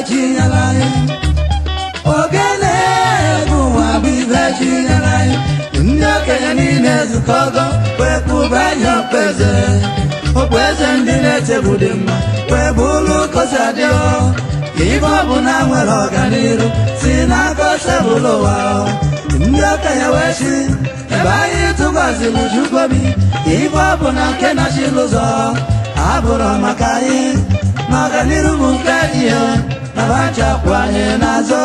chi nyere anyị. Ogene egwu nwa bụ ife chi nyere anyị. Ndị okenye niile ezukọgo wee kwụba anya okpueze. Okpueze ndị na-echegbu dị mma wee bụrụ kosi adịọ. Ife ọbụla nwere ọganiru si n'aka osebụlụ ụwa. Ndị okenye wee sị ebe anyị tụkwasịrị Chukwu obi, ife ọbụla nke nọchiri ụzọ abụrụ maka anyị na ọganiru bụ nke ihe na bachapụ anyị n'azụ.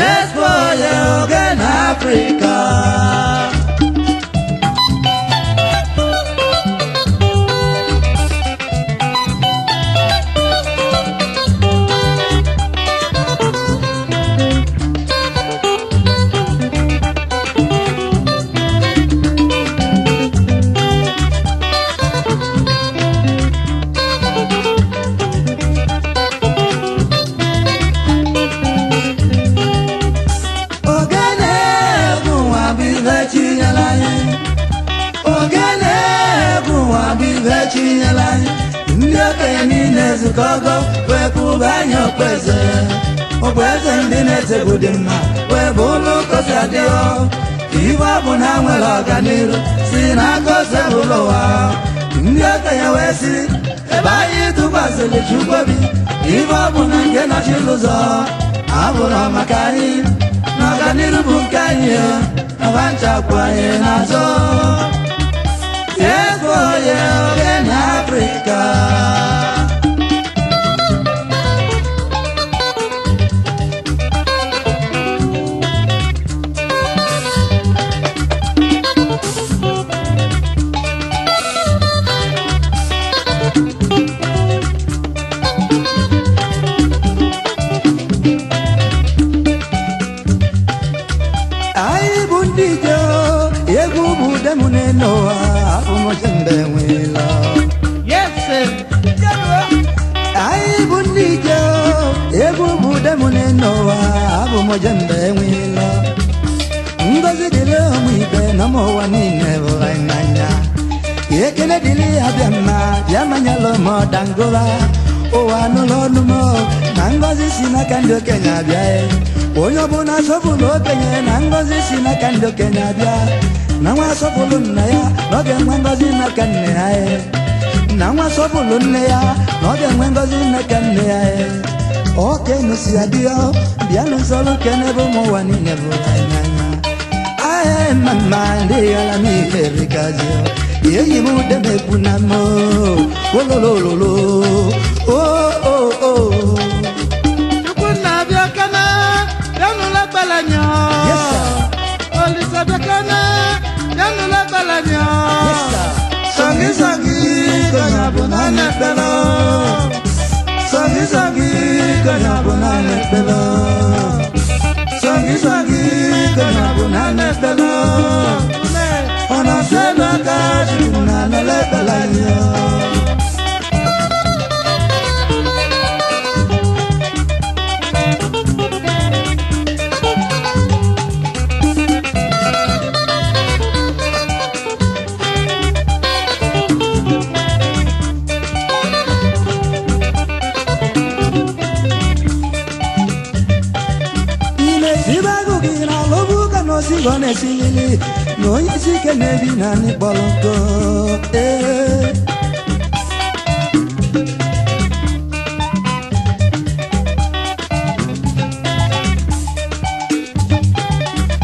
Expo ya Ogene Afrịka. Ogene egwu nwa bụ ife chi nyere anyị. Ogene egwu nwa bụ ife chi nyere anyị. Ndị okenye niile ezukọgo wee kwụba anya okpueze. Okpueze ndị na-echegbu dị mma wee bụrụ kosi adịọ. Ife ọbụla nwere ọganiru si n'aka osebụlụ ụwa. Ndị okenye wee sị ebe anyị tụkwasịrị Chukwu obi, ife ọbụla nke nọchiri ụzọ abụrụ maka anyị na ọganiru bụ nke anyị na banchapụ anyị n'azụ. Expo ya Ogene Afrịka. Anyị bụ ndị ije, egwu bụ ude m n'elu ụwa, abụ m mbe nwela. Yes, sir. Anyị bụ ndị ije, egwu bụ ude m n'elu ụwa, abụ m mbe nwela. Ngọzi dịrị ụmụ ibe na ụmụ ụwa niile hụrụ anyị n'anya. Ekele dịrị ya bịa mma, bịa manyelụ m ọdangụba. Ụwa nụrụ ọnụ m na ngọzi si n'aka ndị okenye abịa. Onye ọbụla asọpụrụ okenye na ngọzi si n'aka ndị okenye abịa. Na nwa asọpụrụ nna ya na ọ ga-enwe ngọzi n'aka nne ya. Na nwa asọpụrụ nne ya na ọ ga-enwe ngọzi n'aka nne ya. Okenye si adịọ, bịa n'usoro kene bụ ụmụ ụwa niile bụ anyị n'anya. Aye mama ndị ala m ihe rikazi. Eyi m ude m ekwu na m ololololo o o o. Chukwunna bịa kene, bịanụla ekpele nyọ. Yes, sir. Olise bịa kene, bịanụla ekpele nyọ. Yes, sir. Sangi sangi konya bụ naanị ekpele. Sangi sangi konya bụ naanị ekpele. Sangi sangi konya bụ naanị ekpele. Ọ na-asị elu aka Chukwu na-anara ekpele anyị. Ị na-esibe agụ gị na alụbụ ụka na osigo na-esilili na onye isi ike na-ebi na anyị kpọrọ nkụ. Ee.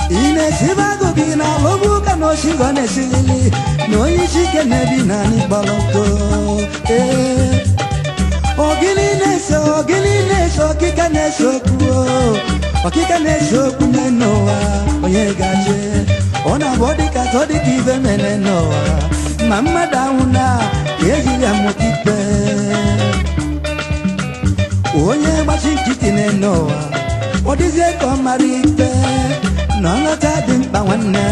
Ị na-esibe agụ gị na alụbụ ụka na osigo na-esilili na onye isi ike na-ebi na anyị kpọrọ nkụ. Ee. Ogili na-ese, ogili na-ese, ọkịka na-ese okwu o. Ọkịka na-ese okwu n'enu ụwa, onye gaje. Ọ na-abụ ọ dịka atọ dịka ife mere n'ụwa. Ma mmadụ anwụ na ka ejiri ya mụta ikpe. Onye gbachi nkịtị n'enu ụwa, ọ dịzie ka ọ mara ikpe. Na nghọta dị mkpa nwanne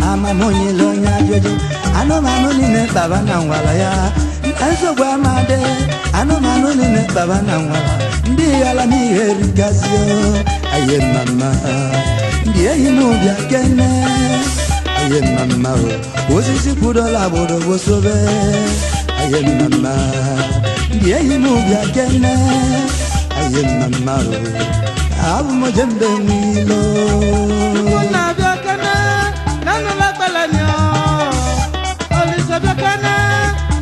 m, ama m onye ile onye ajụjụ. Anụmanụ niile kpaba na nwala ya. Na nsogbu amadị, anụmanụ niile kpaba na nwala. Ndị ala n'ihe erikazio, aye mama. Ndị enyi m bịa kene, aye mama o. Osisi kwudola agbụrụ gbosobe, aye mama. Ndị enyi m bịa kene, Aye mama o, abụ m ojembe nwilo. Chukwunna bịa kene, bịanụla ekpele anyị o. Olise bịa kene,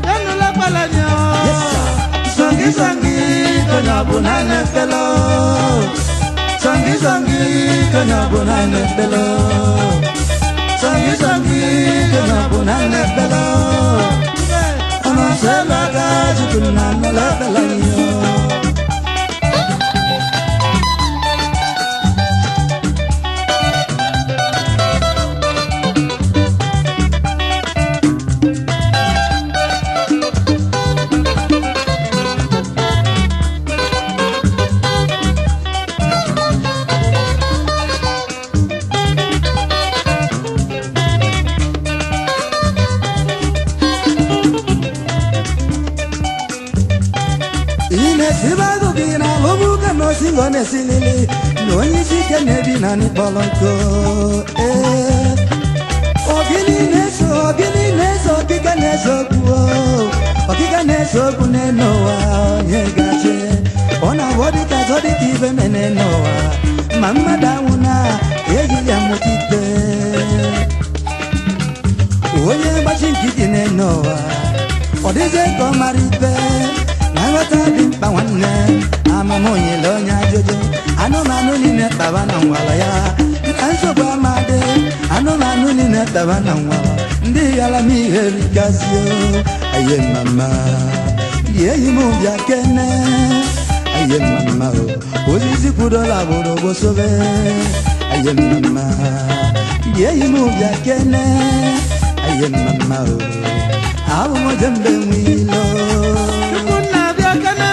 bịanụla ekpele anyị o. Yes, sir. Songi songi konye ọbụla na-ekpele. Songi songi konye ọbụla na-ekpele. Songi songi konye ọbụla na-ekpele. Ọnụ selu aka Chukwu na nụlụ ekpele anyị o. Ị na-esibe agụ gị na alụmụka na osingo na-esilili na onye isi ike na-ebi na n'ịkpọrọ nkụ. Ee, ogini na-eso, ogini na-eso, ọkịka na-eso okwu o. Ọkịka na-eso okwu n'elu ụwa, onye gachi ọ na-abụ dịka azọ dịka ibe mene n'ụwa ma mmadụ anwụ na ejili ya mụta ikpe. Onye mgbachi nkịtị n'elu ụwa ọ dịzie ka ọ mara ikpe na nghọta dị mkpa nwanne. Amamonyele onye ajụjụ anụmanụ niile kpaba na nwala ya na nsogbu amadị anụmanụ niile kpaba na nwala ndị yara m ihe rikazio. Aye mama, ndị enyi m bịa kene. Aye mama o, osisi kwudola agbụrụ gbosobe. Aye mama, ndị enyi m bịa kene. Aye mama o, abụ m ojembe nwilo. Chukwunna bịa kene,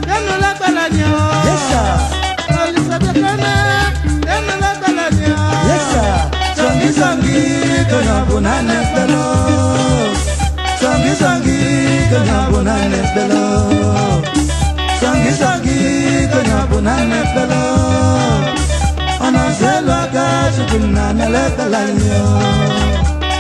bịanụla ekpele anyị o. Yes, sir. Olise bịa kene, bịanụla ekpele anyị o. Yes, sir. Songi songi konye ọbụla na-ekpele. Songi songi konye ọbụla na-ekpele. Songi songi konye ọbụla na-ekpele. Ọ nọzi elu aka Chukwu nna nele ekpele anyị o.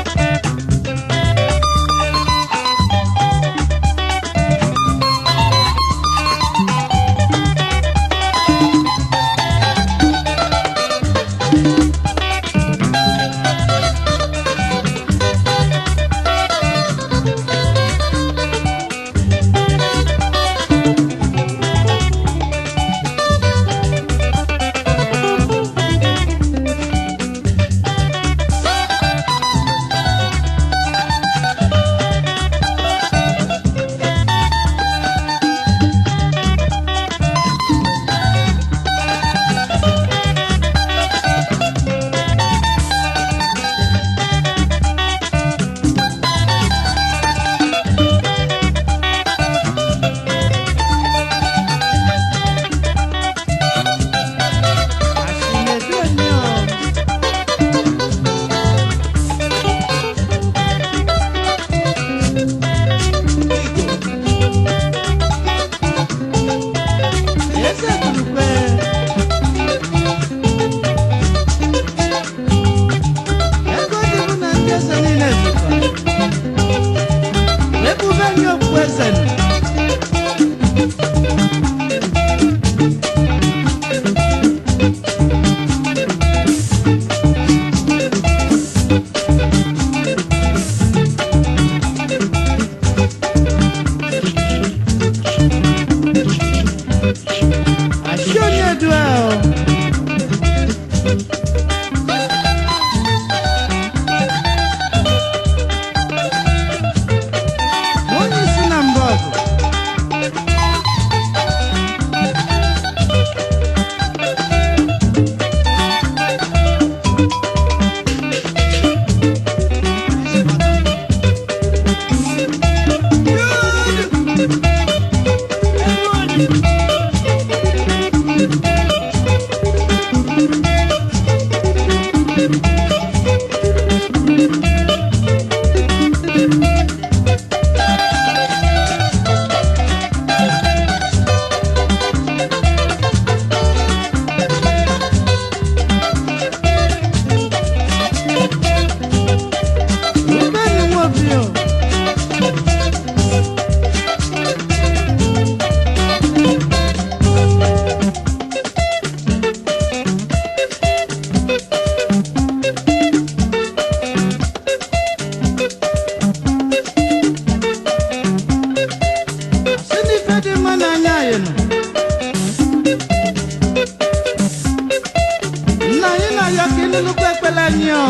Asị na-edu enyi o. Eze Dulukwe. Ego dị mụ na ndị eze niile zukọrọ. Ebube nye okpu eze nụ. Asị onye du ahụ. Onye isi na mbụ ọgụ. Ruben Nwobio. Ife dị mma n'anya anyị nọ. Nna anyị na-ayọ ka ịnụnụkwa ekpere anyị o.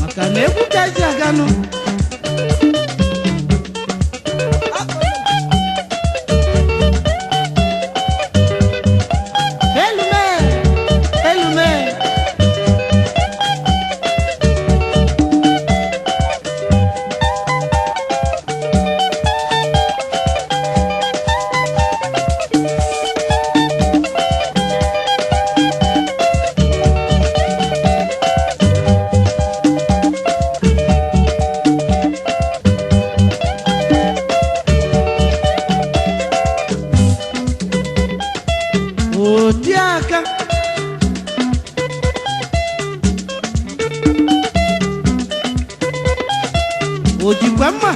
Maka na egwu ka eji aganụ. Elume, elume. Oti aka. O jikwa mma.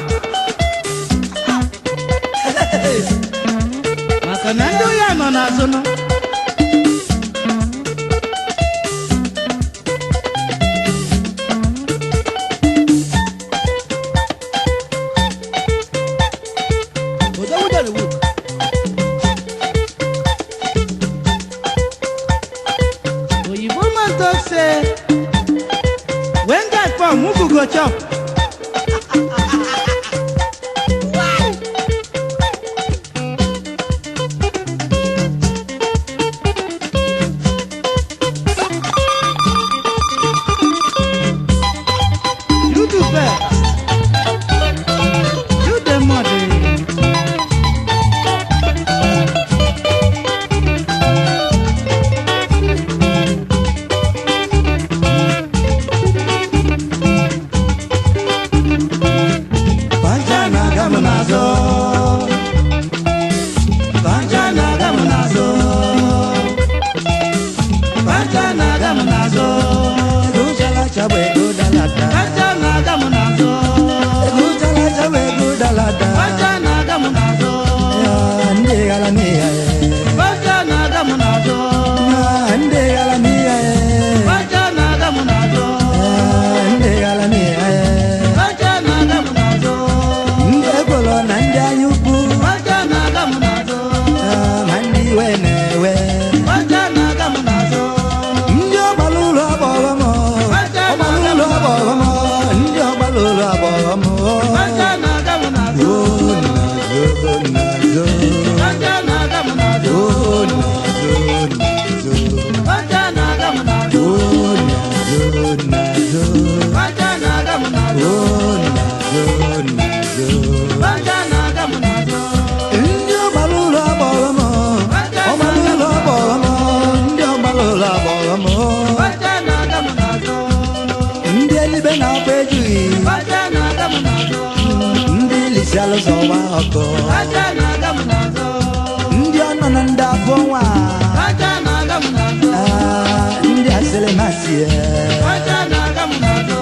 Maka na ndị ya nọ n'azụ nọ. Oyibo man talk say, when God come, who go chop? You do best. You the mother. Panja na-aga m n'azụ. Panja na-aga m n'azụ. Panja na-aga m n'azụ. Ego chalacha bụ ego dalada. Aja na-aga m n'azụ. Ego chalacha bụ ego dalada. Aja na-aga m n'azụ. Ya, ndị ghara n'iya ya. Aja na-aga m n'azụ. Ya, ndị ghara n'iya ya. Aja na-aga m n'azụ. Ya, ndị ghara n'iya ya. Aja na-aga m n'azụ. Ndị ekworo na ndị anya ukwu. Aja na-aga m n'azụ. Ya, ma ndị iwe na-ewe. Aja na-aga m n'azụ. Ndị ọgbara ụlọ agbọghọ m. Ọgbara ụlọ agbọghọ m. Ndị ọgbara ụlọ agbọghọ m. Aja na-aga m n'azụ. O nazo nazo. Aja na-aga m n'azụ. O nazo nazo. Aja na-aga m n'azụ. O nazo nazo. Aja na-aga m n'azụ. O nazo nazo. Aja na-aga m n'azụ. Ndị ọgbara ụlọ agbọghọ m. Ọgbara ụlọ agbọghọ m. Ndị ọgbara ụlọ agbọghọ m. Aja na-aga m n'azụ. Ndị elibe na-akwa ejughị. Aja na-aga m n'azụ. Ndị lisi alụsọ nwa ọkụ. Aja na-aga m n'azụ. Ndị ọnọ na ndị afọ nwa. Aja na-aga m n'azụ. Ah, ndị asịrị masị Aja na-aga m n'azụ.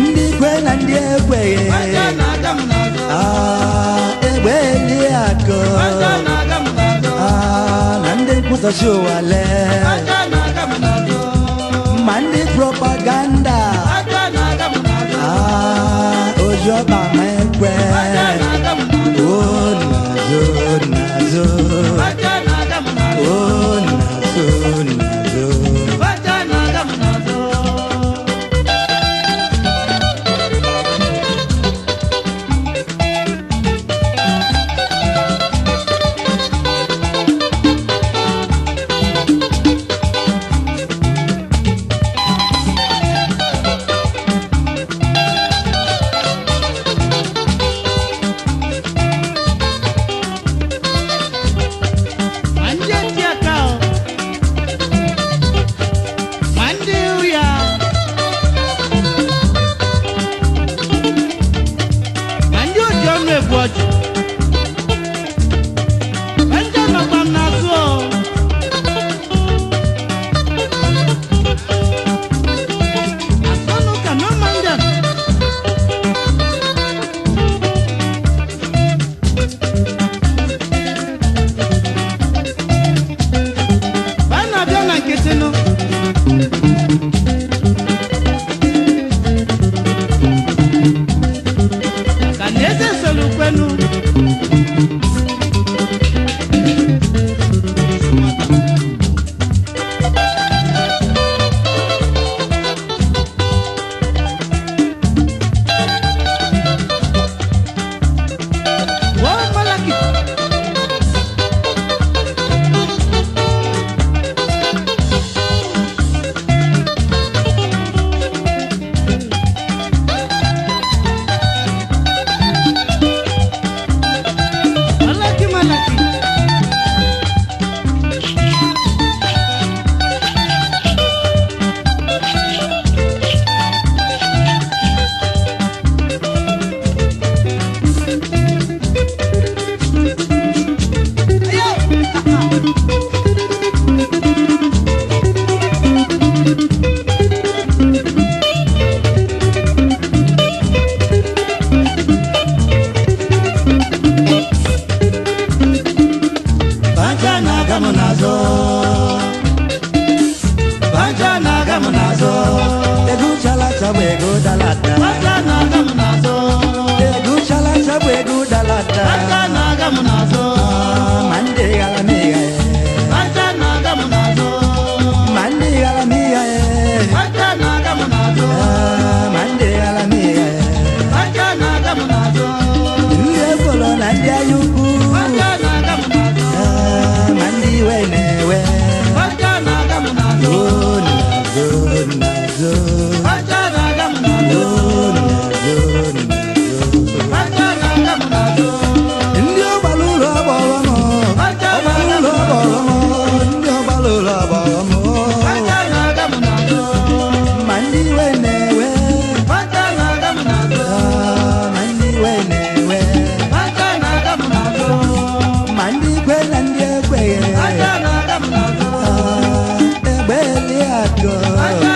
ndị kwe na ndị ekweghị. Aja na-aga m n'azụ. Ah, egbe eli akụ. Aja na-aga m n'azụ. Ah, na ndị nkwutọsi ụwa lee. Aja na-aga m n'azụ. Ma ndị propaganda. Aja na-aga m n'azụ. Ah, ozi ọba ma ekwe. Aja na-aga m n'azụ. O nazo nazo. Aja na-aga m n'azụ. O nazo nazo. Aja na-aga m n'azụ. na-aga m n'azụ. Ego chalacha bụ ego dalada. Nwata na-aga m n'azụ. Ego chalacha bụ ego dalada. Nwata na-aga m n'azụ. Ma ndị ghara m ịgha ya. Nwata na-aga m n'azụ. Ma ndị ghara m ịgha ya. Nwata na-aga m n'azụ. Ma ndị ghara m ịgha ya. Nwata na-aga m n'azụ. Ndị ekworo na ndị anya ukwu. Nwata na-aga m n'azụ. Ma ndị iwe na-ewe. Nwata na-aga m n'azụ. O n'azụ n'azụ. Nwata na-aga m n'azụ. O n'azụ n'azụ. Nwata na-aga m n'azụ. Ndị ọgbara ụlọ agbọrọ m. Nwata Ọgbara na-aga m ụlọ agbọrọ m. Ndị ọgbara ụlọ agbọrọ m. Nwata na-aga m n'azụ. Ma ndị iwe na-ewe. Nwata na-aga m n'azụ. Ma ndị iwe na-ewe. Nwata na-aga m n'azụ. Ma ndị ikwe na ndị ekweghị. Nwata na-aga m n'azụ. Egbe eli akụ. Nwata